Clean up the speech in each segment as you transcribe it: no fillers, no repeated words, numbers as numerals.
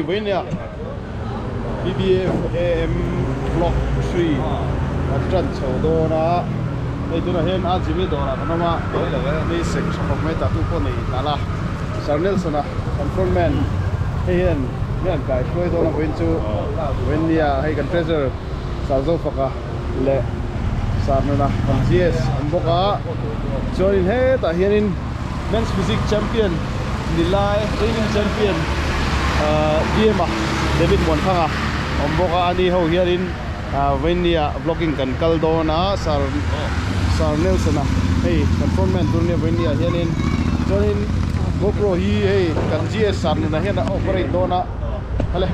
vawinia BBFAM Vlog 3 kan tan chho dawn a, hei tunah hian a Jimmy dawrah kan awm a, mi sek tha khawp mai tattoo pawh nei hnalh a, Sir Nelson-a kan frontman hei hian mi an kai hruai dawn a vawiin chu vawinia hei kan treasurer Sir Zofaka leh Sir Nuna kan GS an bawk a, chuanin hetah hianin. Men's Physique Champion Nilai Training Champion DM a David Muanthanga awm bawk a, ani ho hianin Vainia vlogging kan kal dawn a, Sir Sir Nelson a hei kan frontman tur ania Vainia hianin chuanin GoPro hi hei kan GS Sir nunah hian a operate dawn a, hale.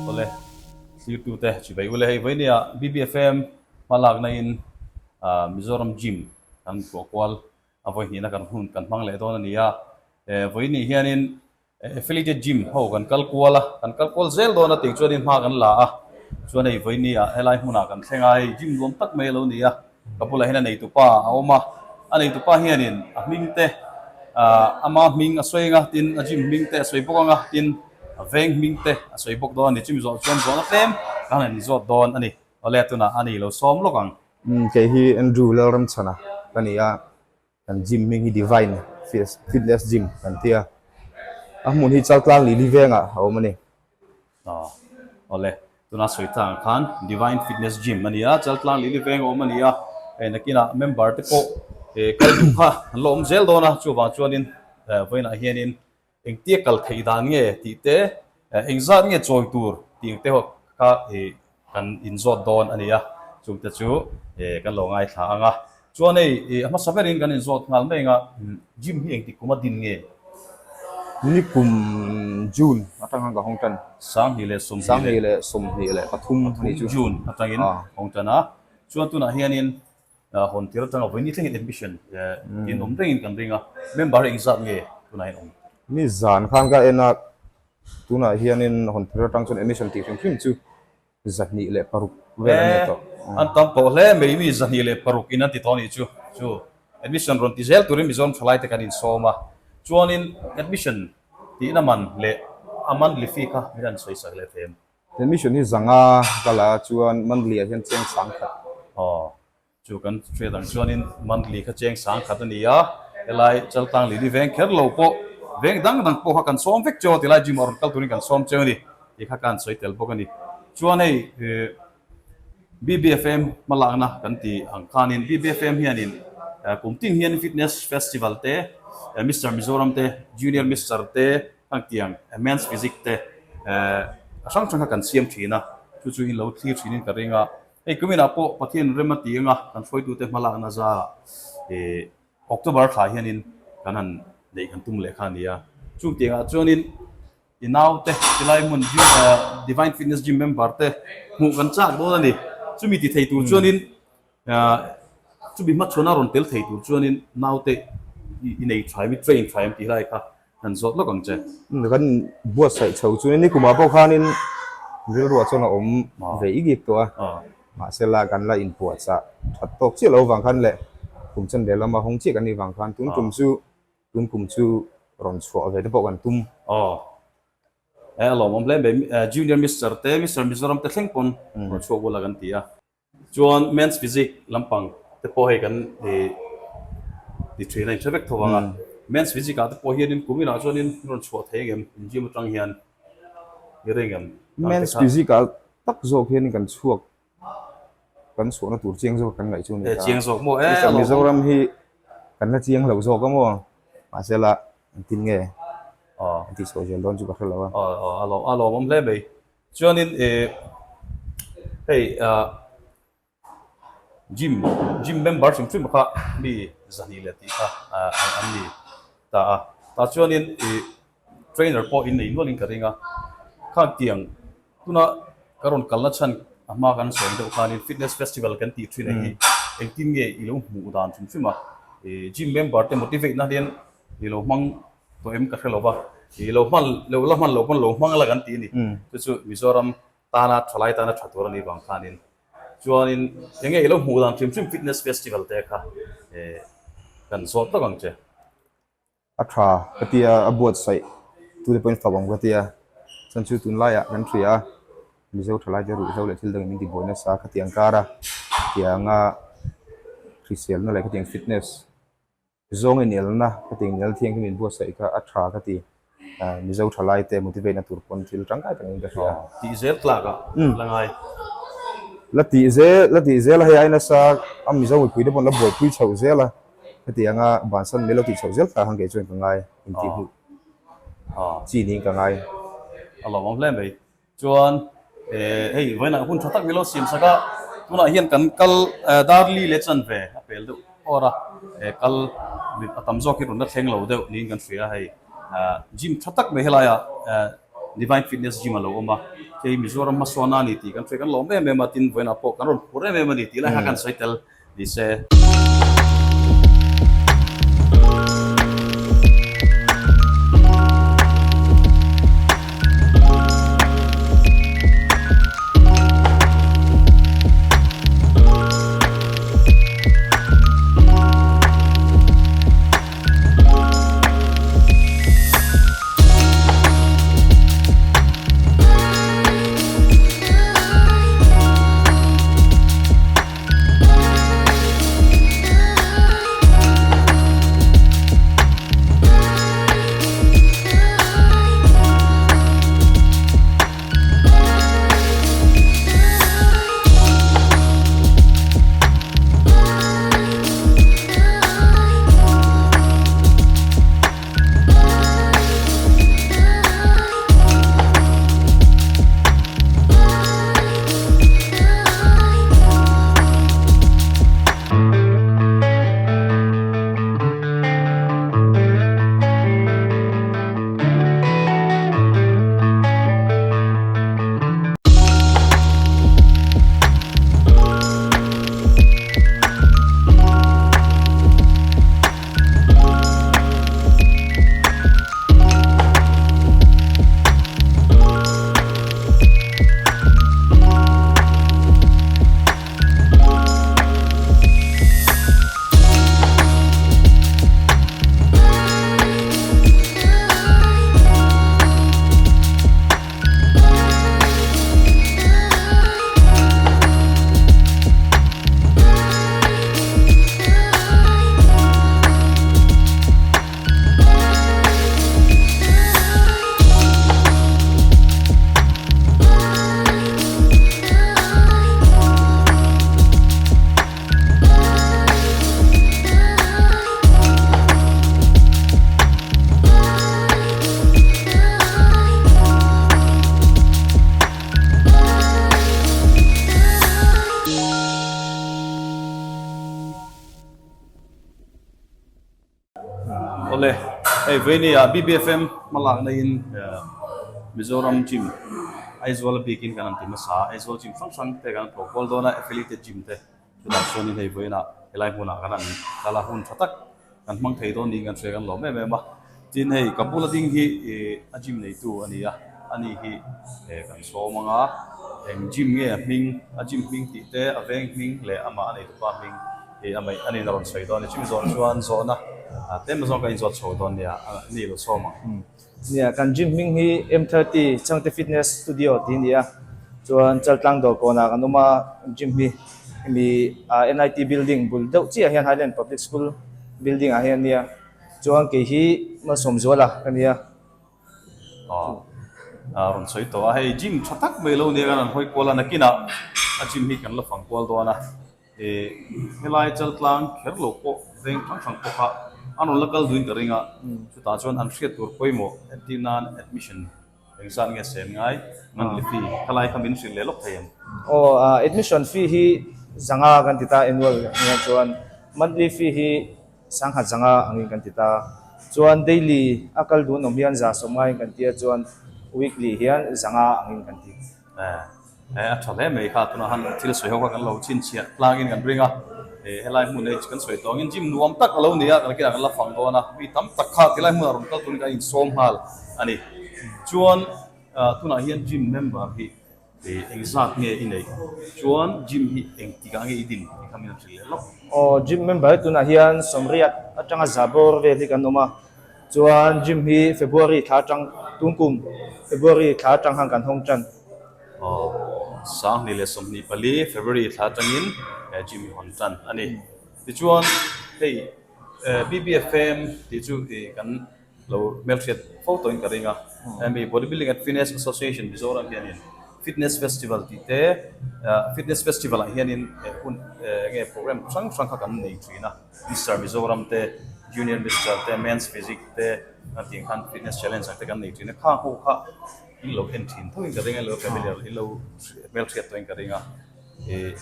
Awle, thirtute chibai ule hei vawinia BBFM hmalakna in Mizoram Gym kan tlawh kual a vawi hnihna kan hun kan hmang leh dawn a ni a, vawiin ni hianin Affiliated gym ho kan kal kual a, kan kal kual zel dawn a tih chuanin hma kan la a, chuan hei vawiin ah helai hmunah kan thleng a, hei gym nuam tak mai a lo ni a, ka bulah hian a neitupa a awm a, a neitupa hianin a hming te ah ama hming a sawi ang a, tin a gym hming te a sawi bawk ang a, tin a veng hming te a sawi bawk dawn a ni, chumi zawh chuan zawhna tlem kan han inzawt dawn a ni, awle tunah a ni lo sawm lawk ang. Kei hi Andrew Lalramchhana ka ni a. Kan gym hming hi Divine Fitness Gym kan ti a, a hmun hi Chaltlang Lili vengah a awm a ni. Aw, awle, tuna sawi ta ang khan Divine Fitness Gym a ni a, Chaltlang Lili veng a awm a ni a, hei nakinah member te pawh kal duh kha an la awm zel dawn a, chuvang chuanin vawiinah hianin Engtia kal theih dan nge tih te, engzat nge chawi tur tih ang te ho kha kan inzawt dawn a ni a, chungte chu kan lo ngaithla ang a. Chuan hei a hmasa berin kan inzawt nghal mai ang a, gym hi engtik kum a din nge? Nikum June atang khan ka hawng tan. 2023 June atangin hawng tan a, chuan tunah hianin Hawn tir atanga vawiin ni thlengin admission in awm rengin kan ring a, member hi engzat nge tunah hian awm? Ni zan khan ka en a, tunah hianin hawn tir atang chuan admission tih hrim hrim chu 206 vel a ni tawh. An tam tawh hle mai mi 206 in an ti tawh a nih chu. Chu admission rawn ti zel turin Mizoram thalai te kan insawm a, chuanin admission tihna man leh a monthly fee kha min han sawi sak leh thei em? Admission hi zanga ka la chuan monthly ah hian cheng sangkhat. Aw, chu kan hriat ang chuanin monthly kha cheng sangkhat a ni a, helai Chaltlang Lili veng kher lo pawh veng dang dang pawh kha kan sawm vek cheu a, tilai gym ah rawn kal turin kan sawm cheu a ni tih kha ka han sawi tel bawk a ni. Chuan hei BBFM hmalakna kan ti ang khanin BBFM hianin kum tin hian fitness festival te, Mister Mizoram te, Junior Mister te, Hangtiang men's physique te a hrang hrang kha kan siam thin a, chu chu in lo thlir thin in ka ring a. Hei kuminah pawh Pathian rem a ti anga kan hruaitute hmalakna zarah ih October thla hianin kan han neih kan tum leh kha a ni a. Chutiangah chuanin i naute tilai hmun gym Divine Fitness Gym member te hmuh kan chak dawn a ni. Chumi ti thei tur chuanin Chumi hmachhuana rawn tel thei tur chuanin naute i nei tha em, i train tha em tih lai kha han zawt lawk ang che. Kan buatsaih chho chuan nikumah pawh khanin rilruah chuan a awm ve ik ik tawh a, mahse la kan la inpuahchah that tawk chiah lo vang khan leh kum chanve lama hawng chiah kan nih vang khan tun tum chu tun kum chu rawn chhuah ve te pawh kan tum. Aw. E a lawmawm hle mai, Junior Mister te, Mister Mizoram te thleng pawn rawn chhuak ula kan ti a. Chuan men's physique lampang te pawh hei kan ih ti thin a inhre vek tho ang a. Men's physique ah te pawh hianin kum inah chuanin rawn chhuah thei ang em in gym atang hian i ring em? Men's physique ah tak zawk hianin kan chhuak kan chhuahna tur chiang zawk kan ngaih chu a ni ta. Chiang zawk maw e a lawm. Mizoram hi kan la chiang lo zawk a maw mahse la engtin nge an tih chhuah zel dawn chu ka hre lo a. A lawm a lawmawm hle mai. Chuanin hei gym gym member hrim hrim kha mi zahnih leh tih kha an ni ta a. Tah chuanin ih trainer pawh in nei nualin ka ring a. Khang tiang tuna ka rawn kalna chhan a hma kan sawi deuh khanin fitness festival kan tih thin ang hi engtin nge i lo hmuh dan hrim hrim a. Ih gym member te motivate na hian i lo hmang tawh em ka hre lo va. Ih lo hman lo la hman lo pawn lo hmang la kan ti a ni. Chu chu Mizoram tana thalai tana tha tur a nih vang khanin chuanin enge i lo hmuh dan hrim hrim fitness festival te kha kan zawt tak ang che. A tha ka tia a buatsaih tute pawhin fak awm ka tia chuan chu tunlaiah kan hria a Mizo thalai te ruihhlo leh thil dangin min tibuai nasa khatiang kara tianga hriselna leh khatiang fitness Zawng inelna ka ti inel thianghlim in buatsaih kha a tha ka ti. Mizo thalai te motivate na tur pawn thil tangkai tak in ka hria. Tih zel tlak ah la ngai. La tih zel la tih zel a hei ai nasa a Mizo mipui te pawn la buaipui chhoh zel a heti anga bansan mai lo tih chhoh zel thlak ang kei chuan ka ngai intihhmuh chi niin ka ngai. A lawmawm hle mai. Chuan hei vawiinah hun tha tak milo siam sak a, tunah hian kan kal Darli leh Chanve a pel deuh awr a, kal a tam zawk hi rawn la thleng lo deuh niin kan hria hei gym tha tak mai helaiah Divine Fitness Gym a lo awm a, hei Mizoram hmasawn a ni tih kan hria kan lawm em em a, tin vawiinah pawh kan rawn phur em em a ni tih lai kha kan sawi tel ni se. Awle, hei Veni ah BBFM hmalakna in Mizoram Gym Aizawl a bikin kan han ti hmasa a, Aizawl Gym hrang hrang te kan tlawh kual dawn a, affiliated gym te chutah chuanin hei vawiinah helai hmunah kan han kal a, hun tha tak kan hmang thei dawn niin kan hria kan lawm em em a. Tin hei ka bula ding hi ih a gym neitu a ni a, ani hi kan sawm ang a, eng gym nge a hming, a gym hming tih te, a veng hming leh amah a neitupa hming ih a mai a nin a rawn sawi dawn a ni. Chumi zawh chuan zawhna tlem zawng kan inzawt chho dawn nia, ani lo sawm ang. Nia, kan gym hming hi M 30 Changte Fitness Studio tih a ni a, chuan Chaltlang dawr kawnah kan awm a, gym hi hemi NIT building bul deuh chiah hian Highland Public School. building ah hian a nia chuan kei hi Malsawmzuala ka nia. Aw a rawn sawi tawh a hei gym tha tak mai lo nia kan rawn hawi kual a nakinah a gym hi kan la fang kual dawn a ih helai chaltlang kher lo pawh veng hrang hrang pawh kha an rawn la kal duhin ka ring a chutah chuan an hriat tur pawimawh entir nan admission Engzat nge sen ngai? Monthly fee khalai kha min hrilh leh lawk thei em? Aw, admission fee hi zanga kan ti ta annual nia chuan monthly fee hi sangkhat zanga angin kan ti ta. Chuan daily a kal dun awm hian za sawm ngaiin kan ti a chuan weekly hian zanga angin kan ti. Eh a tha hle mai kha tunah han thil sawi ho kha kan lo chhinchhiah tlangin kan ring a, eh helai hmun hi kan sawi tawh angin gym nuam tak a lo ni a, kan kinah kan la fang dawn a, mi tam tak kha tilai hmunah rawn kal turin kan insawm nghal a ni. Chuan tunah hian gym member hi eh engzat nge i neih? Chuan gym hi engtikah nge i din tih kha min rawn hrilh leh lawk. Aw gym member hi tunah hian sawmriat atanga za bawr vel hi kan awm a, Chuan gym hi February thla atang tun kum February thla atang khan kan hawng tan. Aw, Sanghnih leh 24 February thla atangin he gym hi hawn tan a ni. Tichuan hei BBFM tih chu ih kan lo hmelhriat fo tawhin ka ring a, hemi Bodybuilding and Fitness Association Mizoram hianin Fitness Festival tih te Fitness Festival ah hianin hun enge program hrang hrang kha kan nei thin a. Mister Mizoram te, Junior Mister te, Men's Physique te a tih khan fitness challenge ang te kan nei thin a, khang ho kha in lo en thin tho in ka ring a, in lo familiar in lo hmelhriat tawh in ka ring a, ih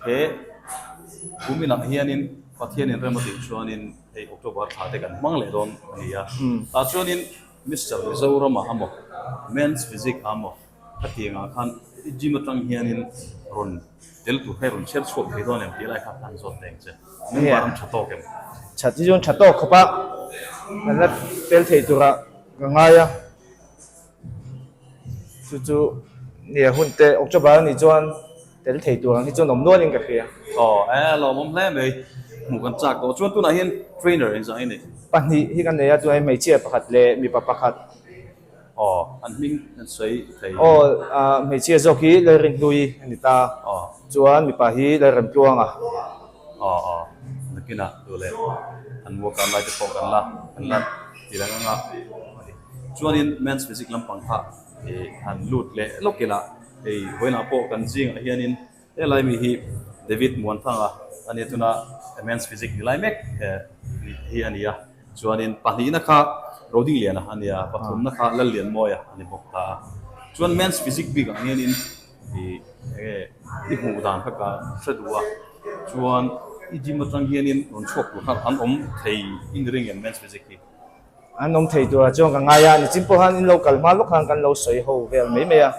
he kum inah hianin Pathianin rem a tih chuanin hei October thla te kan hmang leh dawn a ni a, tah chuanin Mister Mizoram ah amaw Men's Physique ah amaw Khatiang ah khan i gym atang hianin rawn tel tur kha i rawn chhiar chhuak thei dawn em tih lai kha khan zawt teng che. Member an tha tawk em? That hi chuan tha tawk khawp a, kan la tel thei turah ka ngai a. Chu chu nia hun te October a nih chuan tel thei tur ang hi chuan awm nualin ka hria. Aw e lawmawm hle mai, hmuh kan chak tawh. Chuan tunah hian trainer engzah nge nei? Pahnih hi kan nei a, chuan hmeichhia pakhat leh mipa pakhat. Aw, an hming an sawi thei. Aw, hmeichhia zawk hi Lalrinhlui a ni ta. Aw. Chuan mipa hi Lalremtluanga. Aw, aw, nakinah duh leh an workout lai te pawh kan la, kan la ti lang anga. Chuanin men's physique lampang kha ih han lut leh lawk ila, hei vawiinah pawh kan zingah hianin Helai mi hi David Muanthanga a nia tuna Men's Physique ni lai mek hi a ni a, chuanin pahnihna kha Rodingliana a nia, pathumna kha Lallianmawia a ni bawk ta a. Chuan Men's Physique bikah hianin ih enge i hmuh dan kha ka hre duh a, chuan i gym atang hianin rawn chhuak tur kha an awm thei i ni ring em Men's Physique hi? An awm thei turah chuan ka ngai a, nichin pawh khan in lo kal hma lawk khan kan lo sawi ho vel mai mai a,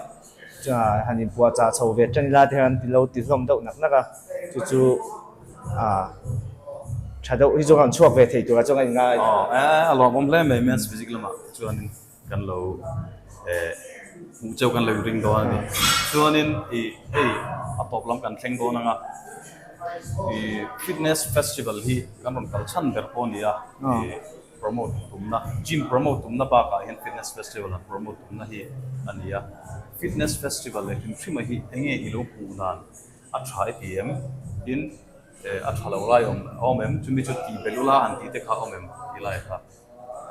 chuan han inpuah chah chho ve tan ila te hian ti lo ti hlawm deuh nak nak a, chu chu ah tha deuh hi chu kan chhuak ve thei turah chuan ka inngai. Aw e a lawmawm hle mai men's physique lamah chuanin kan lo eh hmuh cheu kan lo ring dawn a ni. Chuanin ih hei a tawp lam kan thleng dawn ang a, ih fitness festival hi kan rawn kal chhan ber pawh a ni a, ih promote tumna, gym promote tumna bakah hian fitness festival an promote tumna hi a ni a. Fitness festival leh hrim hrima hi enge i lo hmuh dan a tha i ti em? Tin, a tha lo lai awm awm em? Chumi chu tih belh ula han tih te kha awm em ti lai kha?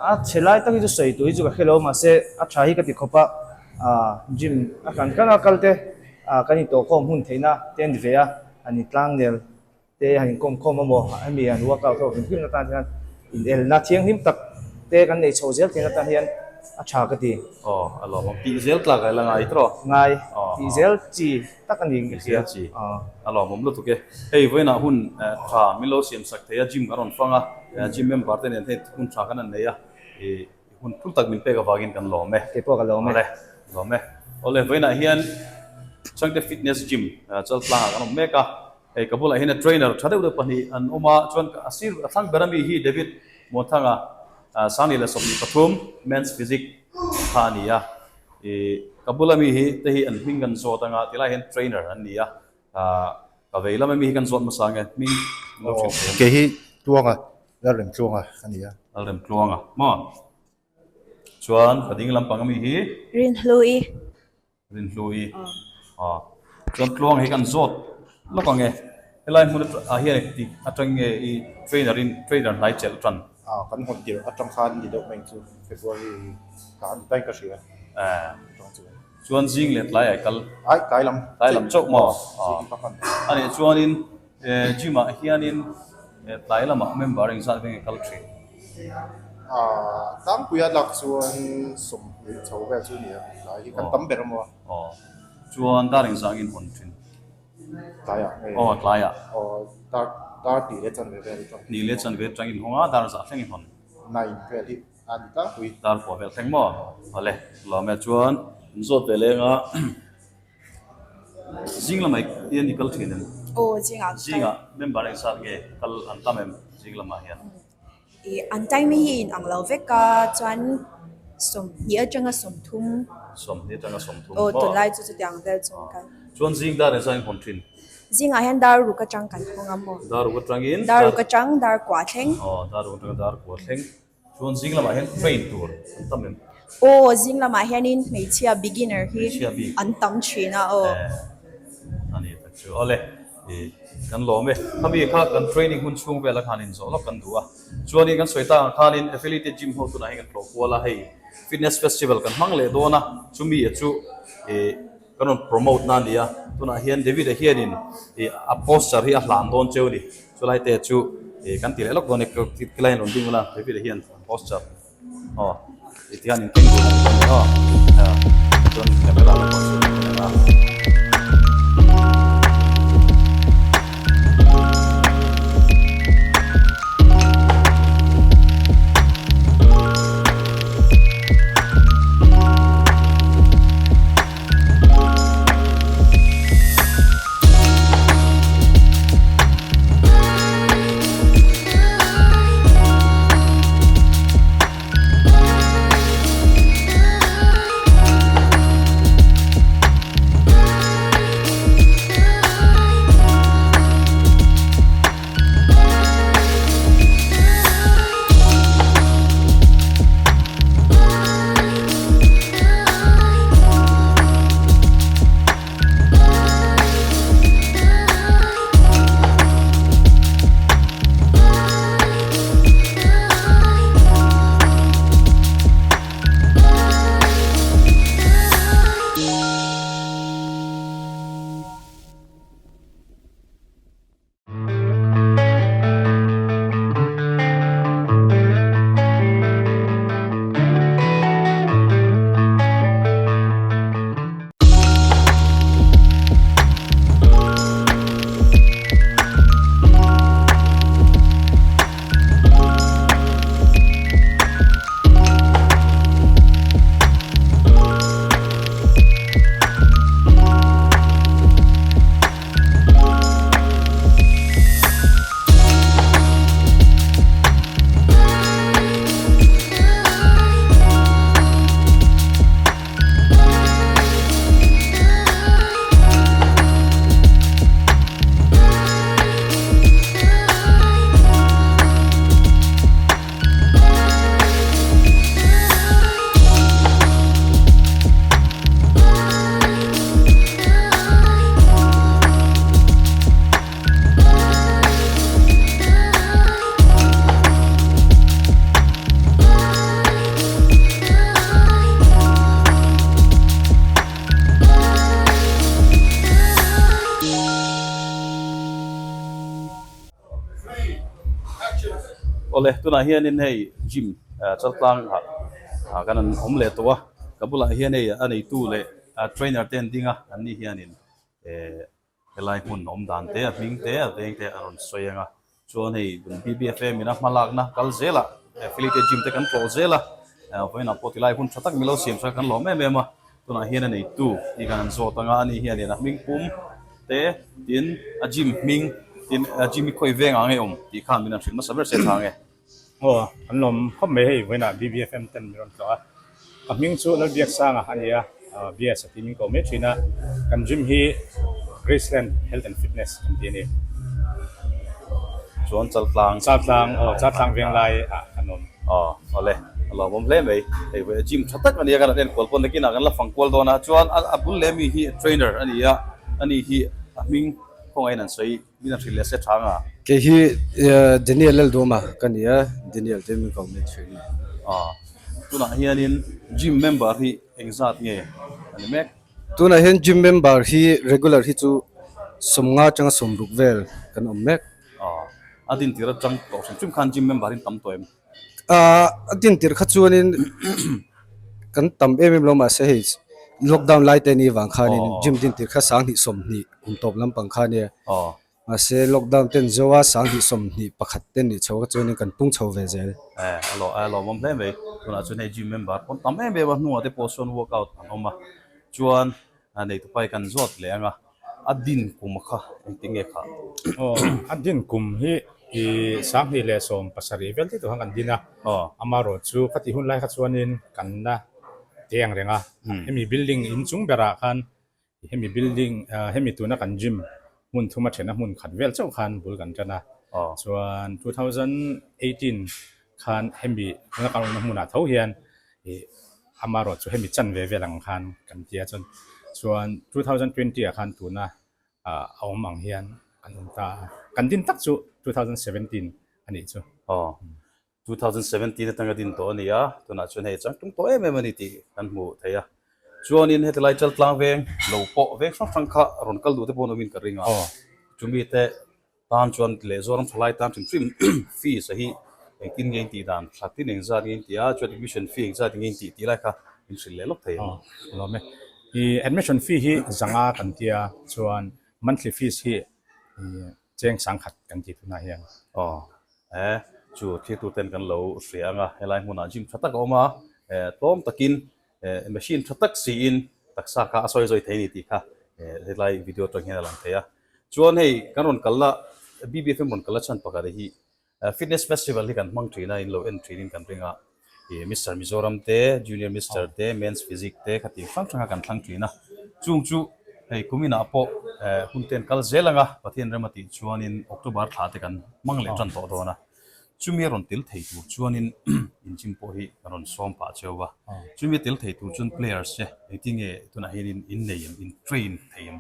A chhe lai tak hi chu sawi tur hi chu ka hre lo mahse a tha hi ka ti khawp a, gym a kan kan a kal te kan intawhkhawm hun theihna te a ni ve a, an intlangnel te han inkawm khawm a maw hemi han workout ho hrim hrim atan hian inelna thianghlim tak te kan nei chho zel theihna atan hian a tha ka ti. Aw a lawm ang tih zel tlak a la ngai tawh. Ngai tih zel chi tak a ni tih zel chi a lawmawm lutuk e. Hei vawiinah hun tha min lo siam sak thei a gym kan rawn fang a gym member te nen hei hun tha kan han nei a ih hun phul tak min pek avangin kan lawm e. Keipawh ka lawm e. Awle lawm e. Awle vawiinah hian Changte Fitness Gym Chaltlangah kan awm mek a. Hei ka bulah hian trainer tha deuh deuh pahnih an awm a, chuan a sir a thlang ber ami hi David Muanthanga Sangni leh 23 Men's Physique kha a ni a, ih ka bula mi hi te hi an hming kan zawt anga tilai hian trainer an ni a, ka vei lam ami hi kan zawt hmasa nge hming an lo hrilh thei ang. Kei hi Tluanga, Lalremtluanga a ni a. Lalremtluanga maw? Chuan ka ding lampang ami hi. Rinhlui. Rinhlui. Aw. Chuan tluang hi kan zawt lawk ang e. Helai hmun ah hian engtik atang nge i trainer in trainer hnai chelh tan? Ah kan hawn tirh atang khan ni deuh mai chu February kha a ni ta in ka hria. Eh chuan zing leh tlai ai kal? Ai tlai lam. Tlai lam chauh maw? A nih chuanin gym ah hianin tlai lamah member engzat veng i kal thin? Ah tlangpuia lak chuan 20 chho vel chu a ni a, tlai hi kan tam ber a maw? Aw chuan dar engzah angin hawn thin? Tlaiah nge? Aw tlaiah. Aw dar dar hnih leh chanve vel atang. Hnih leh chanve atang in hawng a, dar zah thleng in hawn. Nine vel hi a ni tlangpui. Dar pawh vel thleng maw? Awle, lawm e chuan in zawt ve leng a zing lamah hian i kal thin em? Aw zingah ka kal. Zingah member engzat nge kal an tam em zing lamah hian? Ih an time hi in ang lo vek a chuan 20 atanga 30. 20 atanga 30 Aw tunlai chu chutiang vel chu an kal. Chuan zing dar engzah in hawn thin? Zingah hian dar ruk atang kan hawng a maw? Dar ruk atangin? Dar ruk atang dar kua thleng. Aw dar ruk atanga dar kua thleng. Chuan zing lamah hian train tur an tam em? Aw zing lamah hianin hmeichhia beginner hi an tam thin a aw. A ni tak chu awle i kan lawm e. Khami kha kan training hun chhung vela khan inzawh lawk kan duh a. Chuanin kan sawi tak ang khanin affiliated gym ho tunah hian kan tlawh kual a, hei fitness festival kan hmang leh dawn a, chumi a chu i kan rawn promote na a ni a. Tunah hian David-a hianin i a poster hi a hlan dawn cheu a ni. Chulai te chu i kan ti leh lawk dawn a ni, khilai hian rawn ding ula David-a hian poster. Aw i tihian in keng dun a ni dawn aw chuan camera lam pawh chu a en a. Awle tunah hianin hei gym chaltlang ah kan an awm leh tawh a ka bulah hian hei a neitu leh trainer te an ding a an ni hianin eh Helai hmun awm dan te, a hming te, a veng te a rawn sawi ang a. Chuan hei BBFM ina hma lakna kal zelah Affiliated Gym te kan tlawh zel a, vawiinah pawh tilai hun tha tak milo siam sak kan lawm em em a. Tunah hian a neitu tih kan han zawt ang a, ani hianin a hming pum te tin a gym hming tin a gym hi khawi veng ang nge awm tih khan min han hrilh hmasa ber se tha ang e. Aw, an lawm khawp mai hei vawiinah BBFM ten min rawn tlawh a. Ka hming chu Lalbiaksanga a ni a, BS a tih min ko mai thin a. Kan gym hi Graceland Health and Fitness kan ti a ni. Chuan Chaltlang. Chaltlang, aw Chaltlang Venglai ah kan awm. Aw, awle, a lawmawm hle mai. Hei vawiin gym tha tak a ni a, kan han enkual pawn nakinah kan la fang kual dawn a. Chuan a bul leh mi hi trainer a ni a, ani hi a hming khawngahin an sawi. Min a hrilh leh se tha anga. Kei hi Daniel Lalduama ka ni a, Daniel te min ko mai thin. Aw, tunah hianin gym member hi engzat nge a ni mek? Tunah hian gym member hi regular hi chu 50 atanga 60 vel kan awm mek. Aw, a dintir atang tawh hrim hrim khan gym member hi an tam tawh em? Aaa a dintir kha chuanin kan tam em em lo mahse hei lockdown lai te ni vang khanin gym dintir kha 2020 kum tawp lampang kha ania mahse lockdown ten zo a 2021 te nih chho kha chuanin kan pung chho ve zel. Eh a lawm a lawmawm hle mai tunah chuan hei gym member pawn tam em em a hnungah te pawh sawn workout an awm a chuan A neitu pai kan zawt leh ang a, a din kum kha engtin nge kha? Aw, a din kum hi i 2017 vel tih tur khan kan din a, amaherawh chu ka tih hun lai kha chuanin kan la te ang reng a, hemi building inchung berah khan hemi building hemi tuna kan gym hmun thum a thena hmun khat vel chauh khan bul kan tan a, chuan 2018 khan hemi tuna kan awmna hmunah tho hian ih amaherawh chu hemi chan ve vel ang khan kan ti a chuan chuan 2020 ah khan tuna ah a awm ang hian kan awm ta a kan din tak chu 2017 a nih chu. Aw 2017 atanga din tawh a ni a tunah chuan hei chang tum tawh em em a ni tih kan hmuh thei a chuanin heti lai Chaltlang veng lo pawh veng hrang hrang kha rawn kal duh te pawh an awmin ka ring a chumi te Tan chuan leh Zoram thalai tan hrim hrim fees a hi engtin nge in tih dan tha tin engzat nge in tih a chuan admission fee engzat nge in tih tih lai kha min hrilh leh lawk thei ang. Aw lawm e. I admission fee hi zanga kan tia chuan monthly fees hi i cheng sangkhat kan tih tunah hian. Aw e chu thirtu ten kan lo hria ang a helai hmunah gym tha tak a awm a e tlawm takin e machine tha tak siin taksa kha a sawi zawi thei a ni tih kha e helai video atang hian a lang thei a. Chuan hei kan rawn kal la BBFM rawn kal la chhan pakhat hi fitness festival hi kan hmang thin a in lo en thin in kan ring a ih Mister Mizoram te Junior Mister te Men's Physique te khati hrang hrang a kan thlang thin a chung chu hei kumin ah pawh hun te an kal zel ang a Pathian rem a tih chuanin October thla te kan hmang leh tan tawh dawn a. Chumi a rawn tel thei tur chuanin in gym pawh hi ka rawn sawm pah cheu va, chumi a tel thei tur chuan players te engtin nge tunah hianin in nei em, in train thei em,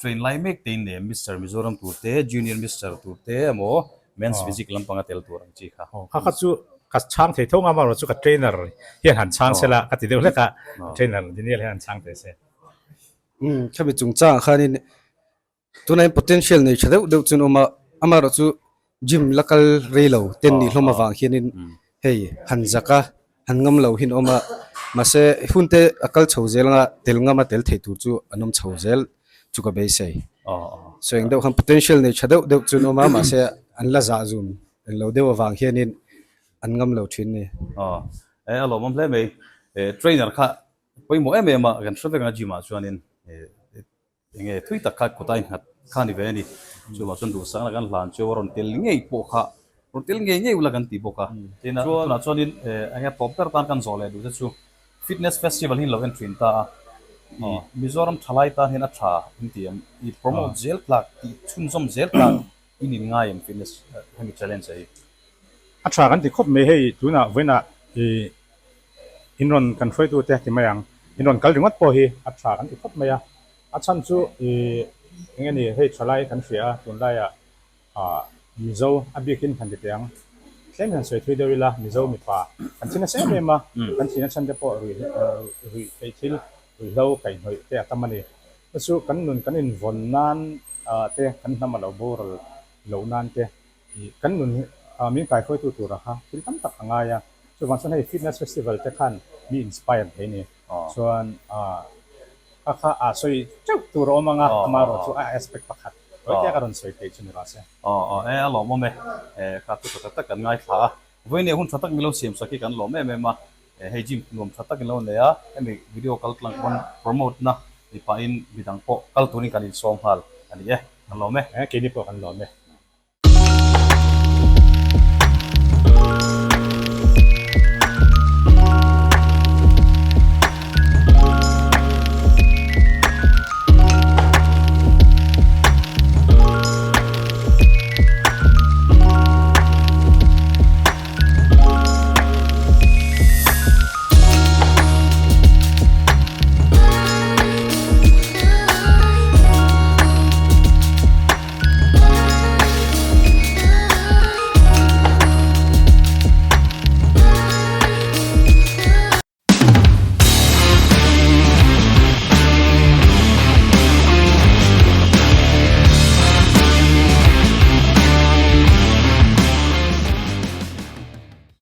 train lai mek te in nei em, Mister Mizoram tur te, Junior Mister tur te emaw Men's Physique lampanga tel tur ang chi kha. Kha kha chu ka chhang thei tho ngam a, chu ka trainer hian han chhang se la ka ti deuh hlek a, trainer Daniel hian han chhang thei se. Umm khami chungchangah khanin Tunah hian potential nei tha deuh deuh chu an awm a, amaherawh chu gym la kal rei lo ten nih hlawm avang hianin hei han zak a, han ngam lo hi an awm a, mahse hun te a kal chho zel anga tel ngam a tel thei tur chu an awm chho zel chu ka beisei. Sawi ang deuh khan potential nei tha deuh deuh chu an awm a, mahse an la zah zum lo deuh avang hianin an ngam lo thin a ni. Aw, e a lawmawm hle mai. Trainer kha pawimawh em em a, kan hre vek ang a gym ah chuanin Enge thui tak kha kut a innghat kha ni ve a ni. Chuvang chuan duhsakna kan hlan chu a rawn tel ngei pawh kha rawn tel ngei ngei ula kan ti bawk a. Tin, tunah chuanin enge tawp ber tan kan zawh leh duh te chu Fitness Festival hi an lo en thin ta a. Mizoram thalai tan hian a tha in ti em? I promote zel tlak, tih chhunzawm zel tlak in in ngai em fitness hemi challenge a hi? A tha kan ti khawp mai hei tunah vawiinah i In rawn kan hruaitute ti mai ang. In rawn kal ringawt pawh hi a tha kan ti khawp mai a. A chhan chu ih eng nge ni hei thalai kan hria a tunlaiah ah Mizo a bikin han ti teh ang. Tlem hian sawi thui deuh ila Mizo mipa kan thi nasa em em a, kan thihna chhan te pawh ruih ruih theih thil ruihhlo kaihhnawih te a tam a ni. Chu chu kan nun kan invawn nan ah te kan hnam a lo boral loh nan te Ih, kan nun hi min kaihruaitu tura kha thil tam tak a ngai a, chuvang chuan hei fitness festival te khan mi inspire thei a ni. Chuan kha kha a sawi teuh tur a awm ang a, amaherawh chu a aspect pakhat tawi te a ka rawn sawi theih chu ni rawh se. Aw aw e, a lawmawm e, kha thu tha tak tak kan ngaithla a, vawiin hun tha tak min lo siam sak hi kan lawm em em a, hei gym nuam tha tak in lo nei a, hemi video kal tlang pawn promote na ni pahin midang pawh kal turin kan insawm nghal a ni e, kan lawm e. E, keini pawh kan lawm e.